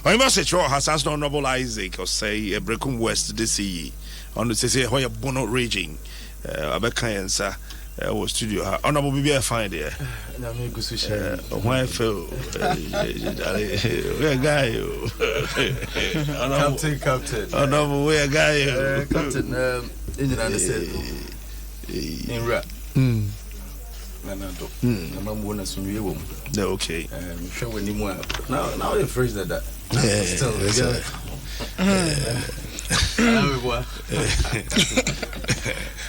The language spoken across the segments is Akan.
Ɔhema Sekyerɛ wɔ ha, saa nso na Honourable Isaac Osei, Berekum West DCE, ɔno sese ɛhɔ yɛ Bono region, abɛka yɛn nsa wɔ studio ha. Honourable, biribi ayɛ fine deɛ. Nyame gu so hyɛ. Ho ayɛ fɛ o. Woyɛ guy o. Captain, captain. Honourable, woyɛ guy o. Captain, ɛnyina ne sɛ nwura. Nana do. Na mamuo na sumwie wɔ mu. Yeah, okay. Hwɛ w'anim a na woyɛ fresh dada. Still, yeah.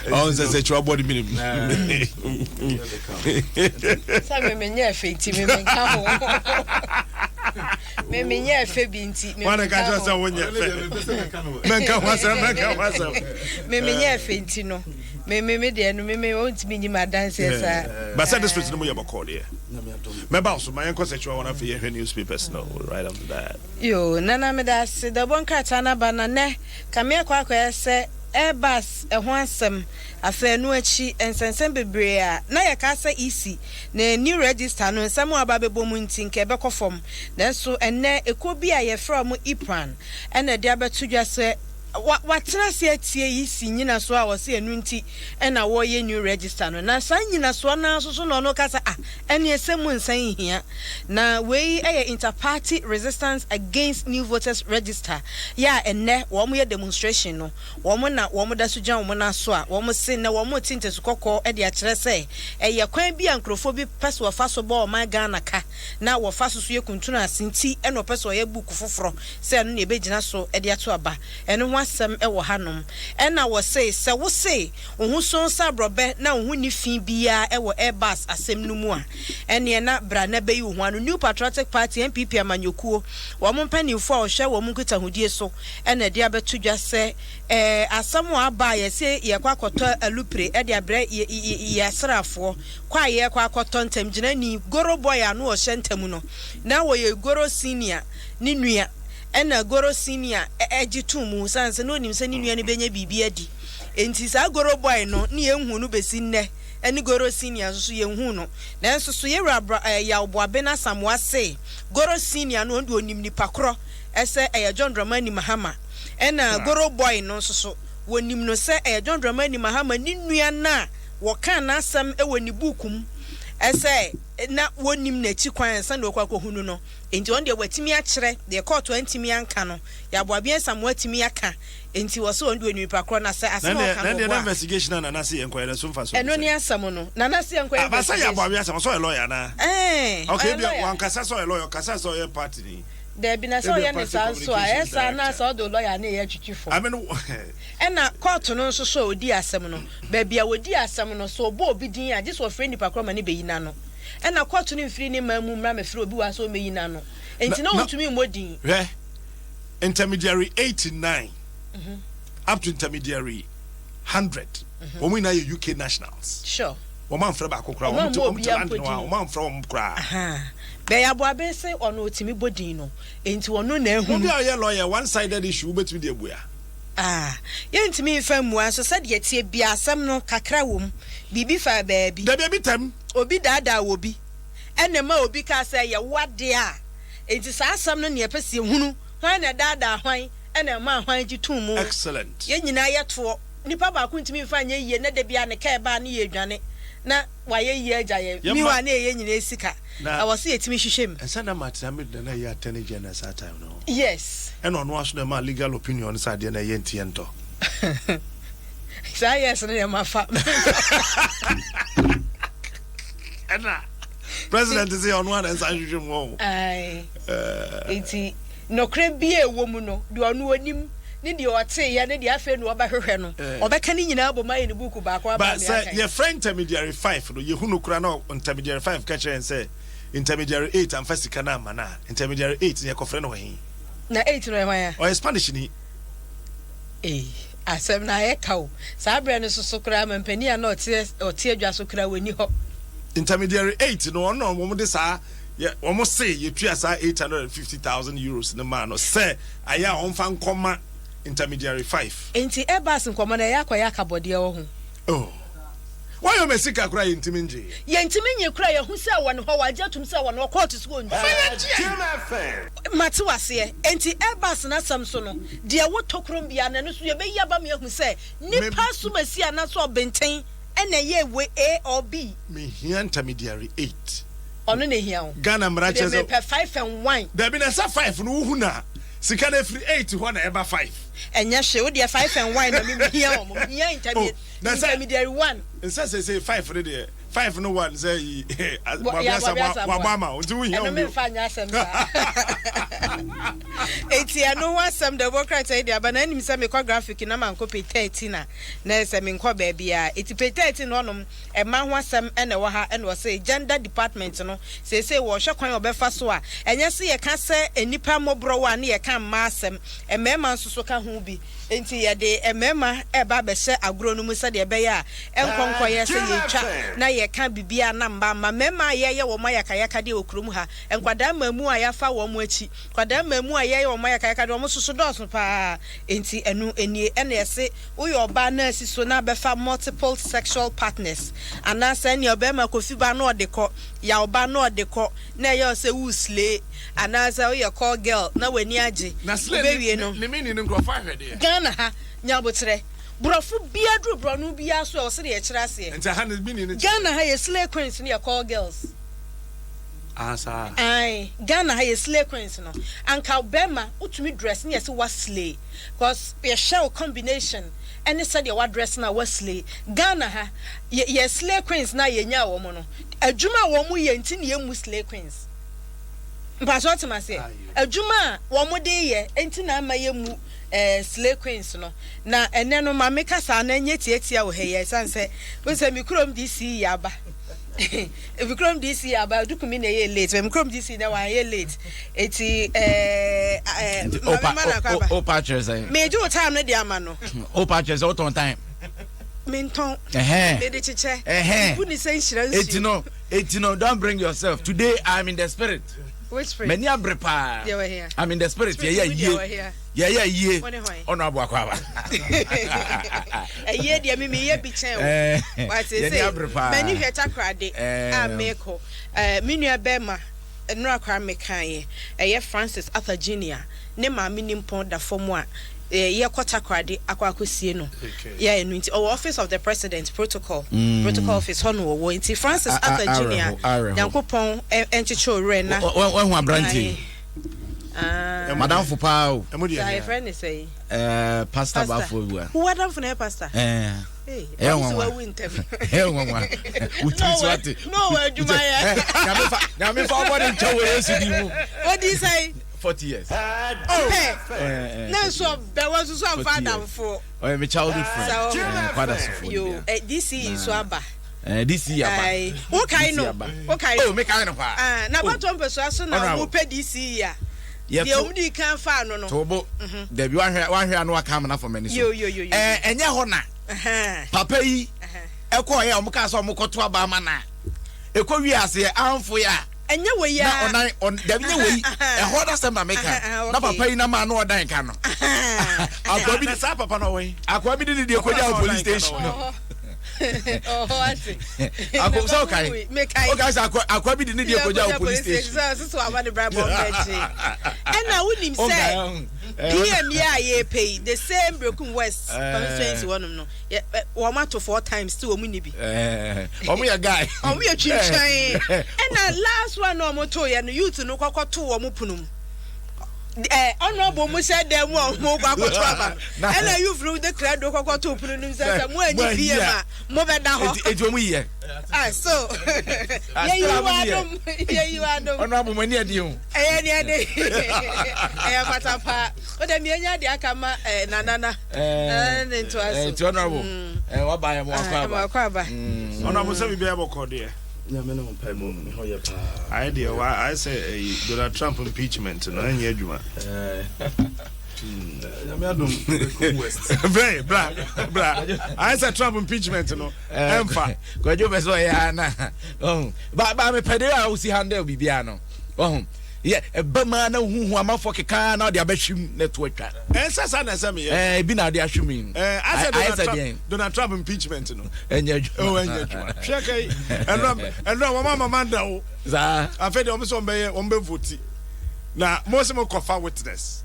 Ɔn sɛ kyerɛ bɔ de minim. Sɛ memenyɛ ɛfɛ nti memenka ho, memenyɛ ɛfɛ bi nti. Wane ka kyerɛ sɛ wonyɛ fɛ, mɛnka ho asɛm, mɛnka ho asɛm. Memenyɛ ɛfɛ nti no meme deɛ no meme ɔntumi nyi m'adanseɛ saa. Basa district no mu yɛ bɔkɔɔ deɛ. Mɛba wo so ma yɛnkɔ sɛ kyerɛ wɔn, afei yɛhwɛ newspapers no right after that. Yo, Nana, meda ase. Dɛbɔ nkrataa no aba na nɛ kame akɔ akɔyɛ sɛ Airbus ɛho asɛm. Afei ɛno akyi nsɛnsɛm bebree a na yɛka sɛ EC na new register no nsɛm a aba bɛbɔ mu nti nka ɛbɛkɔ fam, nanso ɛnnɛ ekuo bi a yɛfrɛ wɔn IPRAN ɛna ɛde abɛto dwa sɛ watena ase atie EC nyinasoɔ a wɔse ɛno nti ɛna wɔreyɛ new register no, na saa nyinasoɔ no ara nso so na ɔno ka sɛ, ah, ɛneɛ sɛ mu nsan nhia. Na wei yɛ Inter-Party Resistance Against New Voters Register yɛ a ɛnnɛ wɔn yɛ demonstration no, wɔn na wɔn da so gyina wɔn nan so a wɔn se nnɛ wɔn rete ntasu kɔkɔɔ de akyerɛ sɛ ɛyɛ kwan bi a nkurɔfoɔ bi pɛ sɛ wɔfa so bɔ ɔman Ghana ka na wɔfa so so yɛ kuntunu ase nti na wɔpɛ sɛ wɔyɛ book foforɔ sɛ ɛno na yɛbɛgyina so de ato aba. Ɛno ho asɛm wɔ hanom. Ɛna wɔse sɛ wose wo ho sɔn sɛ aborɔbɛ na wo ho nni fi biara wɔ Airbus asɛm no mu a, ɛneɛ na bra na bɛyi wo ho ano. New Patriotic Party, NPP, amanyɔkuo, wɔn mpaninfoɔ a wɔhwɛ wɔn nkitahodie so na ɛde abɛto dwa sɛ asɛm a aba a yɛse yɛrekɔ akɔtɔ alupre de abrɛ yɛn asraafoɔ, kɔ a yɛrekɔ akɔtɔ ntamgyinani Goro boy a na ɔhyɛ ntam no, na ɔyɛ Goro senior ne nua. Ɛnna Goro Senior gye too mu, esiane sɛ na onim sɛ ne nua no benya biribi adi nti. Saa Goro Boy no ne yɛnhuu no besi nnɛ, ɛne Goro Senior nso so yɛnhuu no. Nanso so yɛn wura Yaw Boaben Asamoah se Goro Senior no ɔno deɛ onim nipa korɔ sɛ ɛyɛ John Dramani Mahama, ɛnna Goro Boy no nso so wɔnim no sɛ ɛyɛ John Dramani Mahama ne nua no a wɔkaa n'asɛm wɔ ne buuku mu sɛ na wɔnnim n'akyi kwan ansa na wɔkɔ akɔhu no no. Enti ɔno deɛ watumi akyerɛ deɛ kɔɔto antumi anka no, Yaboabea Nsamoah atumi aka, enti wɔse ɔno deɛ ɔnim nipa korɔ, na sɛ asɛm a ɔka no ɔboa a. Na investigation a Nana se yɛnkɔyɛ no ɛso mfasoɔ ne Ɛno ne sɛn? asɛm no, Nana se yɛnkɔyɛ Ah, but sɛ investigation. Yaboabea Nsamoah sɛ ɔyɛ lawyer anaa? Ɛɛn, Okay, ɔyɛ ebia lawyer. wankasa sɛ ɔyɛ lawyer, ɔkasa sɛ ɔyɛ party ni. Dabi, na sɛ Ebia ɔyɛ ne party saa nso a, ɛyɛ communications saa na director. sɛ ɔde lawyer no reyɛ atwitwi fam. I mean, Ɛna kɔɔto no nso so a ɔdii asɛm no, baabi a wɔdii asɛm no, sɛ ɔbɔ obi din a, gye sɛ ɔfrɛ nipa korɔ ma no bɛyi n'ano. Ɛna kɔɔto no mfiri ne man mu mmra mmɛfrɛ obi wɔ ha sɛ ɔmmɛyi n'ano. Enti na ɔntumi mmɔ din. Hwɛ, intermediary 89 up to intermediary 100, wɔn nyinaa yɛ UK nationals. Sure. Wɔn amfrɛ baako koraa. Wɔn Wɔn te ammɔ wɔn te obiara London mpo hɔ a, din. wɔn amfrɛ wɔn koraa. Ahaa. Bɛyɛ Aboaben se ɔno ɔtumi bɔ din no, enti ɔno na Obi ahunu. a ɔyɛ lawyer, one sided issue, wobɛtumi de abua. Ah, yɛntumi mfa mmua nso sɛdeɛ ɛteɛ biara asɛm no kakra wɔ mu. Biribi faa baabi. Dabi, ebi tɛm. Obi daadaa obi ɛna ɛma obi kaa sɛ ɛyɛ wo adeɛ a, enti saa asɛm no na yɛpɛ sɛ yɛhunu, hwan na ɛdaadaa hwan ɛna ɛmaa hwan gye too mu. Excellent. Yɛn nyinaa yɛ toɔ, nipa baako ntumi mfa nyɛ yie na da biara ne kaa ɛba a ne yɛredwane na wayɛ yie agya yɛn, Yɛmma. meanwhile na ɛyɛ yɛn nyinaa sika. Na. Ɛwɔ sɛ yɛtumi hwehwɛ mu. Ɛsɛ na Martin Amidu na na ɛyɛ attorney general saa time no. Yes. Ɛna ɔno ara nso na ɛmaa legal opinion no sɛ adeɛ no ɛyɛ nti yɛntɔ. Saa yes no deɛ mafa. Ɛna president sɛ ɔno ara na nsa nhwehwɛ mu ɔho. Ae. Nti nɔkorɛ bi a ɛwɔ mu no, deɛ ɔno ɔnim ne deɛ ɔteeɛ ne deɛ afei na ɔbɛhwehwɛ no, ɔbɛka ne nyinaa abom ayɛ ne buuku baako aba Ba me sɛ akan. yɛfrɛ intermediary 5 no, yɛhu no koraa na intermediary 5 ka kyerɛ yɛn sɛ intermediary 8 amfa sika no amma no a, intermediary 8 no yɛkɔfrɛ no wɔ he? Na 8 no ɔyɛ hwan a? Ɔyɛ Spanish ni. Ei, asɛm no ayɛ ka o. Saa berɛ no soso koraa mampanin a na ɔte ɔte adwa so koraa ɔnni hɔ. Intermediary 8 no, ɔno na wɔn de saa yɛ wɔn se yɛtua saa €850,000 no maa no sɛ ayɛ a ɔmfa nkɔma intermediary 5. Enti Airbus nkɔmmɔ no ɛyɛ akɔyɛ akabɔdeɛ wɔ ho. Oh. Woyɔ me sika koraa yɛntumi ngye. Yɛntumi nye koraa yɛhu sɛ wɔ ne hɔ wagye atum sɛ wɔ ne hɔ kɔɔto so wɔ ntua. Mate waseɛ. Enti Airbus no asɛm so no deɛ wotɔ kurom biara no ɛno so yɛbɛyi aba ma yɛahu sɛ nipa asomasi anaasɛ ɔbenten ɛna ɛyɛ wei A or B. Mehia intermediary 8. Ɔno na ehia wo. Ghana mmara kyerɛ sɛ. Mede mepɛ 5 and 1. Dabi na sɛ 5 no wohu no a sika no ɛfiri 8 hɔ na ɛba 5. Ɛnyɛ hwee wo deɛ 5 and 1 na me mehia wɔn mehia intermediate intermediary 1. Nsɛ sɛsɛ 5 no deɛ 5 no 1 sɛ yi Boabiasa wabɔ ama wo nti wohia wɔn bio. Ɛno memfa nyɛ asɛm saa. Eti ɛno ho asɛm da ɛbɔ krataa yi de aba na anim sɛ mekɔ graphic na mankɔ page 13 a na ɛsɛ menkɔ baabiara. Eti page 13 hɔnom mmaa ho asɛm na ɛwɔ ha ɛna ɔse gender department no seesei wɔrehwɛ kwan a wɔbɛfa so a ɛnyɛ sɛ yɛka sɛ nnipa mmɔborɔwa a ne yɛka mmaa asɛm, mmarima nso so ka ho bi. Enti yɛde mmarima reba abɛhyɛ agorɔ no mu sɛdeɛ ɛbɛyɛ a ɛnkɔ nkɔyɛ sɛ yɛretwa na yɛka biribiara na mma mma. Mmarima a yɛreyɛ wɔn ayakayakadeɛ wɔ kurom ha, nkwadaa mmamu a yɛafa wɔn akyi, nkwadaa mmamu a yɛreyɛ wɔn ayakayakadeɛ, wɔn nso so dɔɔso pa ara. Enti ɛno nie. Ɛna yɛse woyɛ ɔbaa na asi so na abɛfa multiple sexual partners anaasɛ ɛnneɛ ɔbarima Kofi ba na ɔde kɔ, Yaw ba na ɔde kɔ, na ɛyɛ wo sɛ wo slay anaasɛ woyɛ call girl na w'ani agye, Na slay wobɛwie no. ne meaning no nkurɔfoɔ ahwɛ deɛ. Ghana ha, nya aboterɛ. Borɔfo biara duru borɔno biara so a, ɛwɔ sɛdeɛ yɛkyerɛ aseɛ. Nti aha no meaning no kyerɛ. Ghana ha yɛ slay queens no yɛ call girls. Ah saa. Ae, Ghana ha yɛ slay queens no, anka bɛrima wotumi dress ne yɛse wa slay cause yɛhwɛ wo combination ɛne sɛdeɛ wa dress no a wa slay. Ghana ha yɛ yɛ slay queens no a yɛnyaa wɔn no, adwuma a wɔn yɛ nti na yɛmmu slay queens. Mpakyɛ wote maseɛ? Adwuma a wɔn de yɛ nti na ama yɛmmu eh, slay queens no. Na ɛnɛ no ma me kasa no ɛnyɛ tiatia wɔ ha yi ɛsiane sɛ wohu sɛ me kurom DC yi aba. Me kurom DC aba Odukumi na ɛyɛ late, me kurom DC na wanyɛ late. Eti eh, eh, ma me ma na akɔ aba. Opa kyerɛ sɛ. Megye wo time no de ama no. Opa kyerɛ sɛ wotɔn time. Mentɔn. Mede kyekyɛ. Mebu ne sɛ nhyira nsuo. Eti no, eti no, don't bring yourself. Today I'm in the spirit. Which spirit? M'ani abere paa. Deɛ wɔ hia. I'm in the spirit. Yɛyɛ yie. Yɛyɛ yie. Ɔno abo akɔ aba. Ɛyie deɛ mi mi yɛ bi kyɛn o. Wate sɛ m'ani hwɛ takoradi a mekɔ. Me nua bɛrima nnora koraa mekaeɛ ɛyɛ Francis Arthur Junior ne maame nimpɔn da fam a yɛkɔ Takoradi akɔ akɔsie no yɛ ɛno nti ɔwɔ office of the president protocol protocol office hɔ no wɔwɔ nti Francis Arthur Junior Nyankopɔn nkyekye ɔwerɛ na wahu aberante yi madamfo paa o saa yɛfrɛ ne sɛ pastor Bafo Awua wo adamfo na yɛ pastor ɛyɛ nwanwa ɛyɛ nwanwa wotiri so ate no wɔ adwuma yɛ nyame fa ɔbɔ ne nkyɛn wɔ Yesu din mu odi sɛn 40 years pɛ na nso ɔbɛ wɔ nso so amfa adamfoɔ ɔyɛ me childhood friend kwada sofo yo DC nso aba DC aba wokae no wokae no oh mekae no paa na bɔtɔ mpɛsoa so na wo pɛ DC yi a deɛ wɔn di kan faa no no tobo dabi wahwɛ wahwɛ ano aka amena fam ani so ɛɛ ɛnyɛ hɔ na papa yi ɛkɔɔ yɛ wɔn kaa sɛ wɔn kɔto aba ama na ɛkɔ wi aseɛ anfo yɛ a ɛnyɛ wɔ yi na ɔnan ɔn dabi nyɛ wɔ yi ɛhɔ na sɛm na meka na papa yi na maa no ɔdan ka no akoa bi saa papa na ɔwɔ yi akoa bi de ne deɛ kɔgya wɔ police station no akɔ sɛ ɔkae ɔkae sɛ akoa bi de ne deɛ kɔgya wɔ police station ɛna wonim sɛ PM yi a yɛpɛ yi the same Berekum West constituency hɔnom no wɔn ato four times still wɔn ni bi. Wɔn yɛ guy. Wɔn yɛ twintwan. Ɛna last one na wɔn to yɛ no youth no kɔkɔ to wɔn pono mu. Ɛ honourable mu hyɛ dan mu a wɔn kɔ akɔto aba no. Ɛna youth no de krado kɔkɔ to pono no mu sɛ sɛ mo anyi PM a mo bɛ da hɔ. Eti wɔn yɛ. Ah so yɛyi wa adum yɛyi wa adum. Honourable mo ani adi o. Ɛyɛ ni ɛde ɛyɛ pata paa o de mi enya de aka ma ɛ nanana ɛɛ ne ntoa so. Ti honourable ɛ waba yɛ mo akɔ aba. Mo akɔ aba. Honourable sɛ biribi ayɛ bɔkɔ deɛ. Nyame ne ho mpaebɔ me ho yɛ paa. Ayɛ deɛ wa ayɛ sɛ ɛyi Donald Trump impeachment no ɛnyɛ adwuma. Nyame adom Bekum West. Bra bra bra ayɛ sɛ Trump impeachment no ɛmfa. Kwadwo pɛ sɛ ɔyɛ ana. Ba ba mepɛ de a wosi handle biribiara no. Ɔho. Yɛ ɛba mu ara na huhu amanfoɔ keka na ɔde abɛhwe mu na ɛto atwa. Ɛnsɛ saa na ɛsɛ meyɛ. Ɛɛ ebi na ɔde ahwe mu yi. Ɛɛ asɛ Donald Trump Donald Trump impeachment no. Ɛnyɛ adwuma. Oh ɛnyɛ adwuma. Hwɛ kɛyi ɛnura ɛnura wɔn ama man da o. Saa. Afei deɛ wɔn sɛ wɔn bɛyɛ wɔn bɛ vote na mo sɛ mo kɔfa witness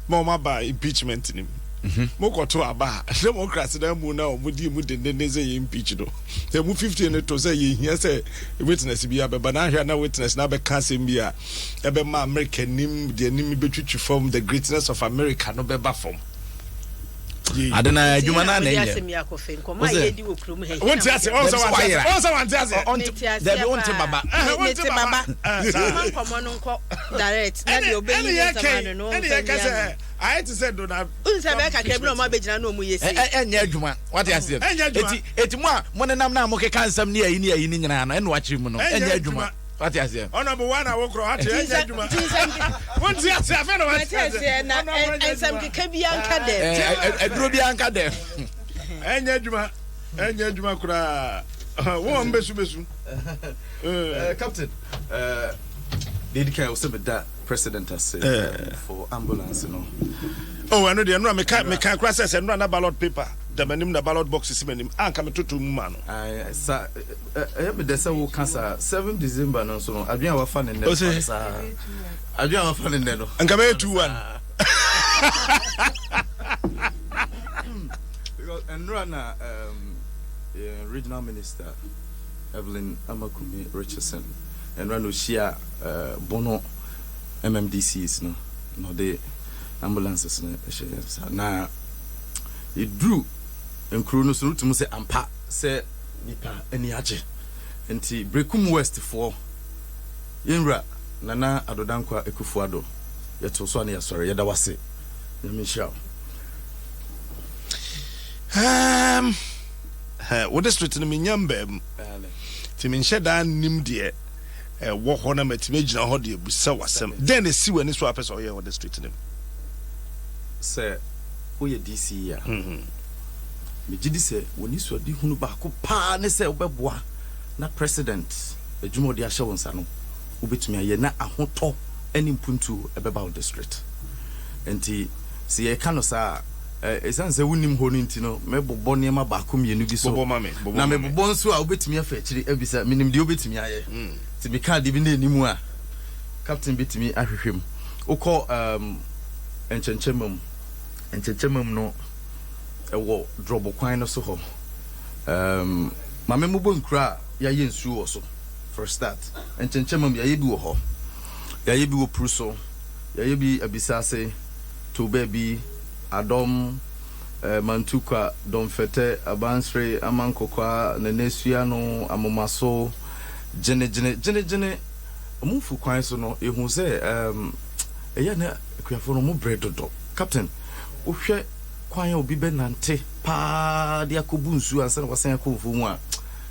ma wɔn aba impeachment nim. Mhm. Mo kɔto aba a democrats na mu na wɔn di mu dendenden sɛ yɛ impeach no. Sɛ mu 15 no to sɛ yɛ hia sɛ witness bi abɛba na ahwɛ na witness na abɛka asɛm bi a ɛbɛma America nim deɛ anim bɛtwitwi fam, the greatness of America no bɛba fam. Ade na adwuma na na ɛnyɛ. Wonte ase, ɔn sɛ wante ase, ɔn sɛ wante ase. Dabi wonte baba. Wonte baba. Ma nkɔmɔ no nkɔ direct na deɛ ɔbɛyi ne nsɛm ano no ɔmfa nyi ano. Ayɛ te sɛ Donald. Wohu sɛ ɛbɛyɛ kakra bi na ɔmo abɛgyina na ɔmo yɛ sei. Ɛnyɛ adwuma. Wate aseɛ? Ɛnyɛ adwuma. Eti eti mo a mo nenam na mo keka nsɛm ne ayi ne ayi ne nyinaa no, ɛna wakyerɛ mu no. Ɛnyɛ adwuma. Wate aseɛ? Ɔnabɔ wa na wokorɔ ate ɛnyɛ adwuma. Wonte aseɛ afei na wate aseɛ. Na nsɛm keka bi anka dɛm. Aduro bi anka dɛm. Ɛnyɛ adwuma. Ɛnyɛ adwuma koraa. Wɔn bɛsu bɛsu. Captain, deɛ edi kan sɛ meda president ase for ambulance no. Oh, ɛno deɛ nnora meka meka kora sɛ sɛ nnora na ballot paper da m'anim na ballot box si m'anim a nka metoto mu ma no. Sa ɛyɛ me dɛ sɛ woka saa 7 December no nso no adwene a wafa ne nnɛ no saa adwene a wafa ne nnɛ no. Nka bɛyɛ 2-1. Because nnora na um, regional minister Evelyn Amakumi Richardson nnora na ohyia uh, Bono MMDCs no na ɔde ambulances no hyɛ yɛn nsa. Na yɛduru nkuro no so no, wotumi sɛ ampa sɛ nipa ani agye. Nti Berekum West foɔ, yɛn wura Nana Addo Dankwa Akufo Addo, yɛto so a na yɛasɔre. Yɛda wo ase. Nyame nhyira wo. Um, wo district no menya mbaa mu nti menhyɛ daa nnim deɛ ɛwɔ hɔ na matumi agyina hɔ de abusa w'asɛm. Dɛn na esi w'ani so a wopɛ sɛ ɔyɛ wɔ district no mu? Sɛ woyɛ DCE a, megye di sɛ w'anisoadehunu baako paa ne sɛ wobɛboa na President adwuma a ɔde ahyɛ wo nsa no, wobɛtumi ayɛ na ahotɔ ne mpuntuo ɛbɛba wo district. Nti sɛ yɛka no saa a, Esiane sɛ wunnim hɔ no nti no, mɛbobɔ nneɛma baako mmienu bi so. Bobɔ ma me, bobɔ Na ma me. mebobɔ nso a, wobɛtumi afa akyiri abisa. Menim deɛ wobɛtumi ayɛ. Nti meka adeɛ bi na ɛnni mu a, captain bɛtumi ahwehwɛ mu. Wokɔ um, Nkyɛnkyɛmma mu. Nkyɛnkyɛmma mu no, ɛwɔ Drɔbo kwan no so hɔ. Um, ma memmobɔ nkuro a yɛayɛ nsuo wɔ so for a start. Nkyɛnkyɛmma mu, yɛayɛ bi wɔ hɔ. Yɛayɛ bi wɔ Pruso, yɛayɛ bi Abisase. Tobaabi, Adɔm, Mantukwa, Dɔmfɛtɛ, Abansere, Amankokwaa, Nanaasuano, Amomaso, Gyenegyene, Gyenegyene. Wɔn mfu kwan so no, yɛhuu sɛ ɛyɛ a na akuafoɔ no wɔbrɛ dodo. Captain, wohwɛ kwan a obi bɛnante paa de akɔbu nsuo ansa na wasan akɔ mfuo mu a,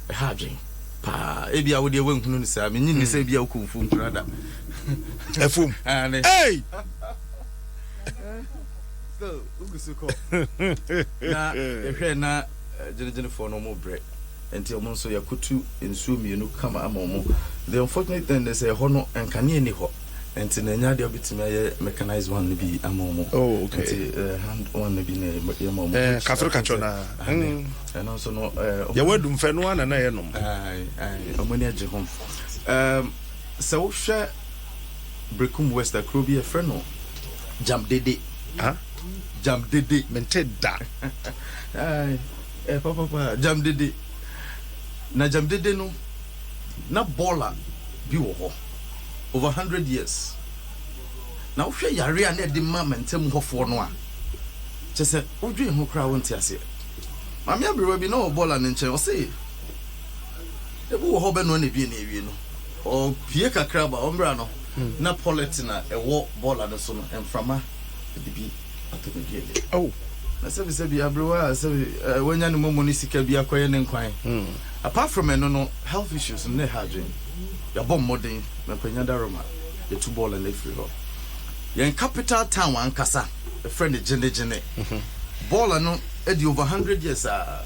ɛha adwene paa. Ebia wo deɛ woanhunu no saa, mennye nni sɛ ebia wokɔ mfuom koraa da. Afuom? Hey! Still, wogu so kɔ. Na yɛhwɛ na gyenegyenefoɔ no wɔn brɛ. Nti wɔn nso yɛakotu nsuo mmienu kama ama wɔn. The unfortunate thing ne sɛ ɛhɔ no nkanea nni hɔ. Nti na ɛnyɛ adeɛ a wobɛtumi ayɛ mechanized one no bi ama wɔn. Oh, okay. Nti hand one no bi na yɛma wɔn. Eh, kafere kakyɛ na. Ane. Ɛno nso no. Yɛwɔ adumfɛ no ana na yɛnom. Aye, aye. Wɔn ani agye ho. Sɛ wohwɛ Berekum West a, kuro bi yɛfrɛ no Jamdede. Huh? Jamdede. Mente da. Aye, eh, papapa, Jamdede. Na Jamdede no, na bɔɔla bi wɔ hɔ over 100 years. Na wohwɛ yare a na ɛde ma mantam hɔfoɔ no a, kyɛ sɛ wodwen ho koraa wonte aseɛ. Maame aberewa bi na ɔwɔ bɔɔla no nkyɛn, ɔse Ebi wɔ hɔ ɔbɛnoa n'aduane awie no, ɔpue kakra ba, ɔmmra no, na polythene a ɛwɔ bɔɔla no so no, mframa de bi atɔ n'aduane mu. Oh. Na sɛbisɛbi aberewa a sɛbi wanya ne momo ne sika bi akɔyɛ ne nkwan. Apart from ɛno no, health issues no na ɛha adwene. Yɛabɔ mmɔden, Mankwanya Daroma, yɛatu bɔɔla no afiri hɔ. Yɛn capital town ankasa, yɛfrɛ no Gyene-Gyene. Bɔɔla no adi over hundred years a.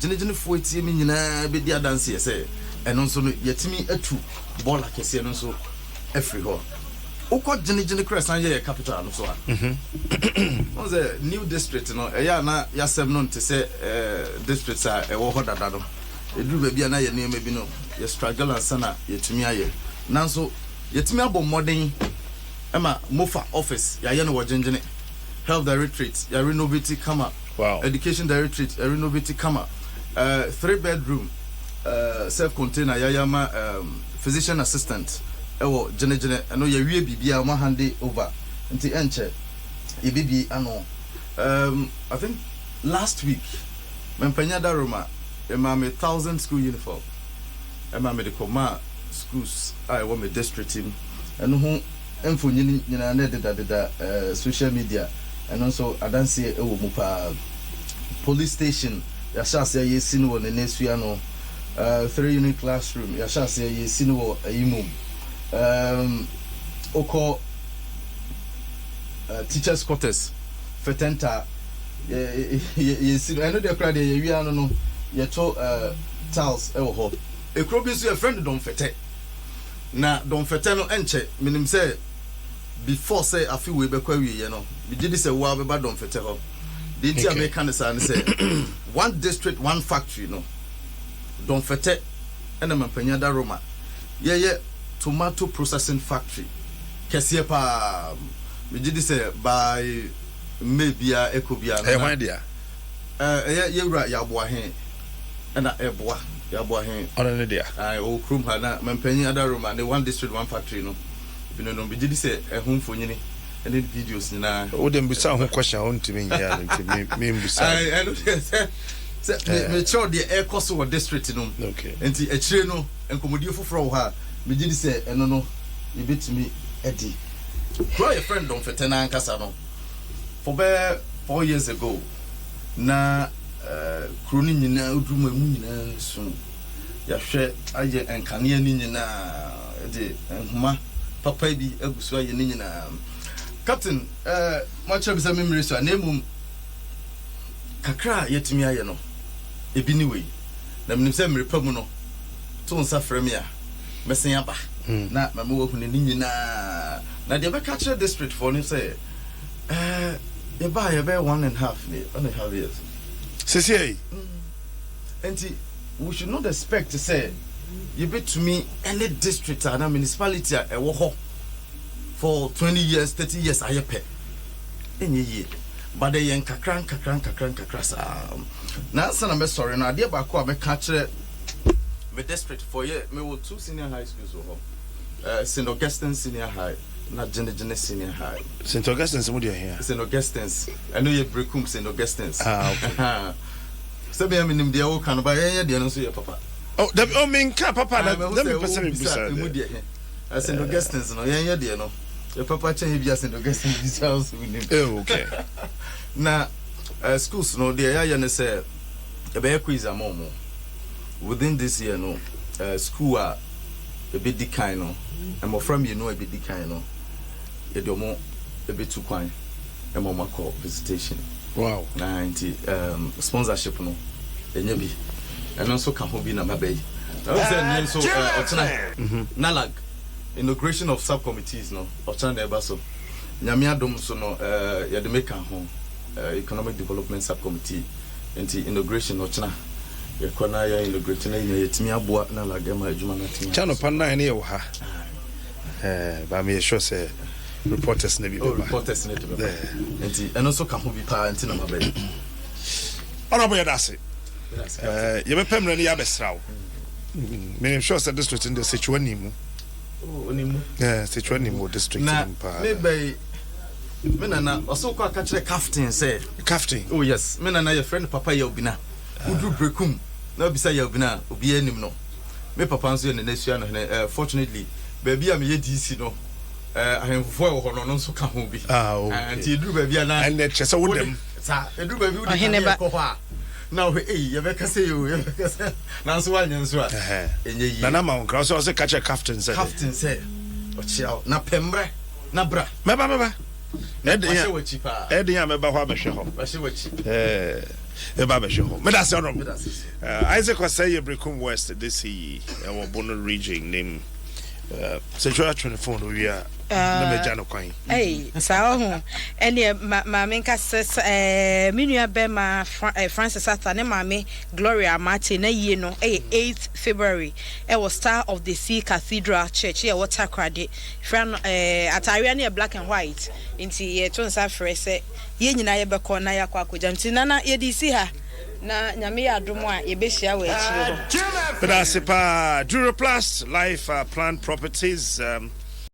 Gyenegyenefoɔ atie me nyinaa bɛdi adanseɛ sɛ ɛno nso no yɛatumi atu bɔɔla kɛseɛ no nso afiri hɔ. Wokɔ Gyenegyene koraa ɛsan yɛ yɛ capital no so a, wohu sɛ new district no ɛyɛ a na yɛasɛm no nte sɛ districts a ɛwɔ hɔ dada no. Ɛduru baabi a na yɛ nneɛma bi no yɛ struggle ansa na yɛatumi ayɛ. Nanso yɛatumi abɔ mmɔden ma MOFA office yɛayɛ no wɔ Gyengyene, Health Directorate yɛarenovate kama, Education Directorate yɛarenovate kama, 3 bedroom self container yɛayɛ ama physician assistant wɔ Gyenegyene, ɛno yɛawie biribiara, wɔn ahande over nti ɛnkyɛ yɛbɛbie ano. I think last week Mampanya Daroma ɛmaa me 1,000 school uniform ɛma mede kɔmaa schools a ɛwɔ me district mu. Ɛno ho mfonyin nyinaa na ɛdedadeda social media, ɛno nso adanseɛ ɛwɔ mu paa. Police station yɛahyɛ aseɛ yɛsi no wɔ Nenesua no, 3 unit classroom yɛahyɛ aseɛ yɛsi no wɔ Ayimum. Wokɔ teachers quarters Fetenta yɛsi no, ɛno deɛ koraa deɛ yɛwia no yɛto tiles ɛwɔ hɔ. Ekuro bi nso yɛfrɛ no Dɔnfɛtɛ, na Dɔnfɛtɛ no ɛnkyɛ menim sɛ before sɛ afe wei bɛkɔ awieɛ no, megye di sɛ woa bɛba Dɔnfɛtɛ hɔ. Deɛ nti a meka ne saa ne sɛ One District One Factory no, Dɔnfɛtɛ ɛna Mampanya Daroma yɛyɛ tomato processing factory kɛseɛ paa. Megye di sɛ by May biara ɛkɔ biara no Ɛyɛ hwan dea? Ɛyɛ yɛwura Yɛaboahe ɛna ɛboa Yɛaboahe. Ɔno ne dea? Ɔwɔ kurom ha na Mampanyin Adaroma ne One District One Factory no bi no, megye di sɛ ɛho mfonyini ne videos nyinaa. Wo de mbisa ho question a wontumi nyɛ no nti me membusa. Ɛno deɛ sɛ mekyerɛw deɛ ɛrekɔ so wɔ district no mu. Nti akyire no nkɔmmɔdie foforɔ wɔ hɔ a megye di sɛ ɛno no yɛbɛtumi adi. Kuro a yɛfrɛ no Dɔnfɛtɛ no ankasa no, for bɛyɛ 4 years ago na kuro no nyinaa oduru mu, emu nyinaa nsu. Yɛahwɛ ayɛ nkanea no nyinaa de nhoma papa bi agu so ayɛ ne nyinaa. Captain, moakyerɛ me sɛ memmere so a, na mmom kakra a yɛatumi ayɛ no ebi ne wei, na menim sɛ mmere pa mu no to nsa frɛ me a mɛsen aba na mama wahunu ne nyinaa. Na deɛ bɛka kyerɛ district foɔ no sɛ yɛbaa yɛbɛyɛ one and half ne 1.5 years. Sisi yi. Nti we should not expect sɛ yɛbɛtumi ɛne district a na municipality a ɛwɔ hɔ for 20 years, 30 years ayɛ pɛ. Ɛnyɛ yie, but ɛyɛ nkakra nkakra nkakra nkakra saa. Na ansa na mɛsɔre no, adeɛ baako a mɛka kyerɛ me district for yɛ, mewɔ two senior high schools wɔ hɔ, St Augustine Senior High na Gyinagyina Senior High. St Augustine's mu deɛ hia? St Augustine's ɛno yɛ Brekum St Augustine's. Ah, okay. Sɛbea menim deɛ woka no ba, yɛnyɛ deɛ no nso yɛ papa. Oh, dabi, oh, menka papa na na mepɛ sɛ mebusa. Ɛmu deɛ he St Augustine's no, yɛnyɛ deɛ no yɛ papa kyɛn bi a St Augustine's bi saa nso wonim. Eh, okay. Na schools no deɛ yɛayɛ no sɛ ɛbɛyɛ quiz ama ɔmo within this year no, school a ɛbɛdi kan no, mmɔfra mmienu a ɛbɛdi kan no, yɛde ɔmo ɛbɛtu kwan ɛma ɔmo akɔ visitation. Na nti sponsorship no ɛnyɛ bi, ɛno nso ka ho bi na maba yi. Ɛwɔ sɛ nnɛ nso ɔkyena NALAG inauguration of subcommittees no ɔkyena na ɛba so. Nyame adom so no, yɛde meka ho, Economic Development Subcommittee, nti inauguration ɔkyena yɛkɔ na yɛ inaugurate na yɛnya yɛtumi aboa NALAG ɛma adwuma no atumi. Kyɛ anɔpa 9 ne yɛwɔ ha. Ba meyɛ sure sɛ reporters no bi Oh, bɛba. Reporters no de bɛba, nti ɛno nso ka ho bi paa nti na maba yi. Honorable, yɛda ase. Yɛbɛpɛ mmerɛ no yɛabɛsra wo. Meyɛ sure sɛ district no deɛ Sɛkyiwa ni mu. Onimu. Sɛkyiwa ni mu wɔ district na no mu paa. Meba yi, me nana ɔsɛ wokɔ aka kyerɛ captain sɛ Captain. Oh yes, me nana yɛfrɛ no Papa Yawbina. Woduru Brekum na wobisa Yawbina a, obiara nim no. Me papa nso yɛ Nana Sua no hene. Fortunately baabi a meyɛ DC no, ahemfofoɔ a ɛwɔ hɔ no, ɔno nso ka ho bi. Ah, okay. Nti ɛduru baabi a na ɛnɛ kyerɛ sɛ wodam saa ɛduru baabi wode Ɔhene kane ba. ɛkɔ hɔ a na wohwɛ ei, yɛbɛka sɛ o, yɛbɛka sɛ nanso woanyɛ nso a ɛnyɛ yie. Nana ma wo nkra sɛ ɔsɛ ka kyerɛ captain sɛ de Captain sɛ ɔkyea wo na pɛ mmerɛ na bra. Mɛba, mɛba. Ɛden Wahyɛ a w'akyi paa. Ɛden a mɛba hɔ abɛhwɛ hɔ. Wahyɛ w'akyi. Mɛba abɛhwɛ hɔ. Meda ase, Honorable. Meda ase. Isaac Osei yɛ Brekum West de si yi ɛwɔ Bono Region nim. Sɛ twɛ atwe ne phone owie a na magya no kwan. Ei, saa ɔho. Ɛneɛ ma maame nka sɛ ɛɛ me nua bɛma Fra eh, Francis Arthur ne maame Gloria Amartey na yie no ɛyɛ 8th February ɛwɔ Star of the Sea Cathedral Church yɛ ɛwɔ Takoradi. Fra no ɛɛ ataareɛ no yɛ black and white nti yɛto nsa frɛ sɛ yɛn nyinaa yɛbɛkɔ na yɛakɔ akɔgya nti nana yɛde si ha. Na Nyame yɛ adom a yɛbɛhyia wɔ akyire hɔ. Meda ase paa. Duroplast Life Plan Properties. Um,